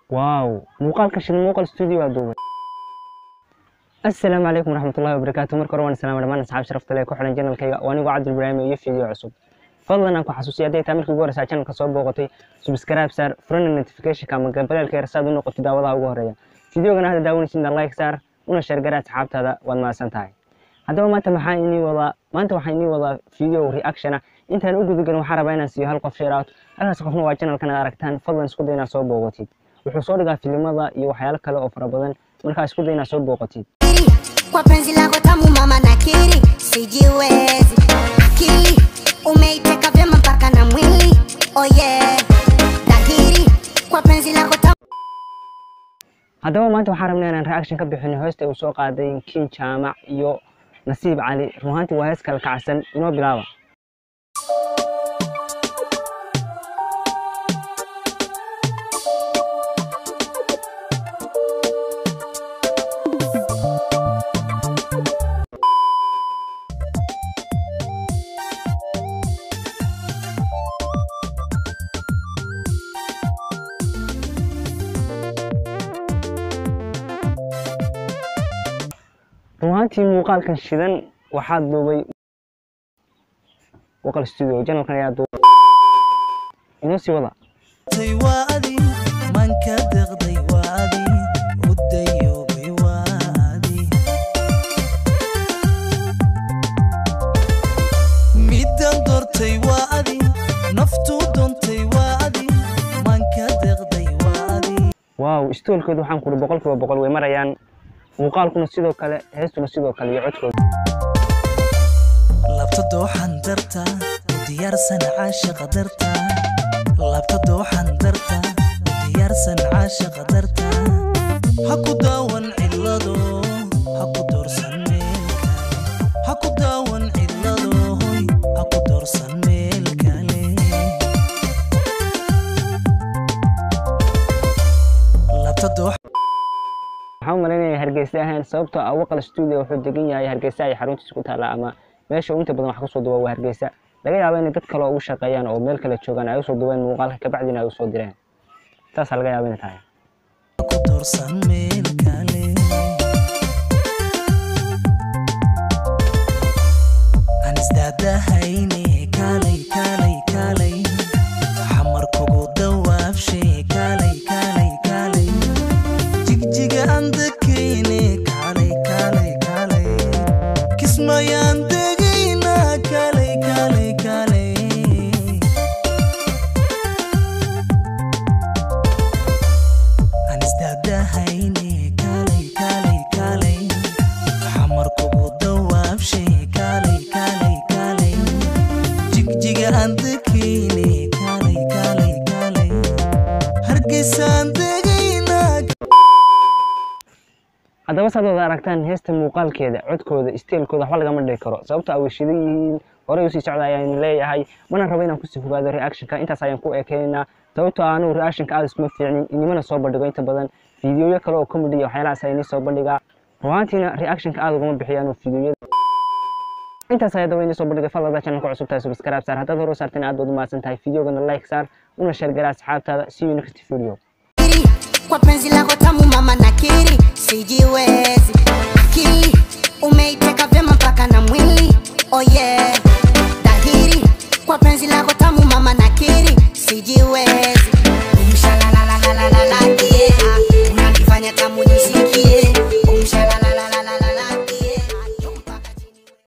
Wow, muuqaalka shidan Muuqaal Studio waa duubay. Assalaamu calaykum waraxmatullahi wabarakaatu. Marka hore waan salaama dhammaan asxaab sharafta leh ku xiran channelkayga. Waa anigoo Cabdul Ibraahim iyo video cusub. Fadlan aan ku xasuusiya, hadday tahay markii ugu horeysa channelka soo booqatay, subscribe saar, furana notificationka ama gambaleelka yar saad u noqotid daawadaha ugu horeeya. Videogana hadda daawanaysidna like saar, una share garee asxaabtaada. Waad mahadsan tahay. Haddaba maanta maxaa inii wadaa? Maanta waxaa inii wadaa video reaction ah. Intaan u gudagelin, waxaan rabaa inaan siiyo hal qof share out. Halkaas qofna waa channelkan aad aragtaan. Fadlan isku day inaad soo booqatid. Wuxuu soo dhigaa filimada iyo waxyaalo kale oo fara badan. Markaa isku day inaad soo booqatid. Kwa penzi lako tamu mama nakiri, sijiwezi. Akili umeiteka vyema mpaka na mwili, oh yeah. Dhahiri kwa penzi lako tamu. Haddaba maanta waxaan rabnaa inaan reaction ka bixino heesta uu soo qaaday Kiin Jaamac iyo Nasiib Cali. Run ahaantii waa hees kala kacsan. Inoo bilaaba. Run ahaantii muuqaalkan shidan waxaa duubay Waqal Studio. Channelkan ayaa duubay. Inoo sii wada. Waa adi manka deqday, waa adi u dayoobay, waa adi middan doortay, waa adi naftu doontay, waa adi manka deqday, waa adi. Wow, istoolkooda waxaan kuri 100% way marayaan. Muuqaalkuna sidoo kale, heestuna sidoo kale iyo codkooda. Labta dooxan darta u diyaarsan caashaqa darta, labta dooxan darta u diyaarsan caashaqa darta. Ha ku daawan cilado, ha ku doorsan meel kale, ha ku daawan cilado, hoy, ha ku doorsan meel kale. Labta doox Waxaan u malaynaya Hargeysa ahayn, sababtoo ah Waqal Studio wuxuu degan yahay Hargeysa ay xaruntiisa ku taallaa, ama meesha uu inta badan wax kasoo duuba waa Hargeysa. Laga yaabo inay dad kale oo ugu shaqeeyaan oo meel kale joogaan ay usoo duubeen muuqaalka, kabacdina ay usoo direen. Saasaa laga yaaba inay tahay. Ku doorsan meel kale. Aan isdaadahayne, kaalay kaalay kaalay, xamar kugu dawaafshe, kaalay kaalay kaalay, jigjiga aan dekayne, kaalay kaalay kaalay, kismayaan degayna, kaalay kaalay kaalay. Aan isdaadahayne, kaalay kaalay kaalay, xamar kugu dawaafshe, kaalay kaalay kaalay, jigjiga aan dekayne, kaalay kaalay kaalay, Hargeysaan degayna. Haddaba saad wada aragtaan, heesta muuqaalkeeda, codkooda, isteelkooda waxba lagama dhigi karo, sababtoo ah way shidan yihiin. Horey usii socda ayaan leeyahay. Mana rabo inaan kusii fogaado reactionka, intaas ayaan ku ekeynaynaa, sababtoo ah anigu reactionka aad iskuma fiicnin, inimana soo bandhigo inta badan. Fiidiyoyo kale oo comedy iyo waxyaalahaas ayaa inii soo bandhigaa. Runaantiina reactionka aad uguma bixiyaan fiidiyoyada. Intaas ayaa daba inii soo bandhigay. Fadlan haddaad channelka cusub tahay, subscribe saar. Haddaad hore u saarteen, aad baad u mahadsan tahay. Videogana like saar, una share garee asxaabtaada. See you next video. Kwa penzi lako tamu mama nakiri, sijiwezi. Akili umeiteka vyema mpaka na mwili, oh yeah. Dhahiri kwa penzi lako tamu mama nakiri, sijiwezi.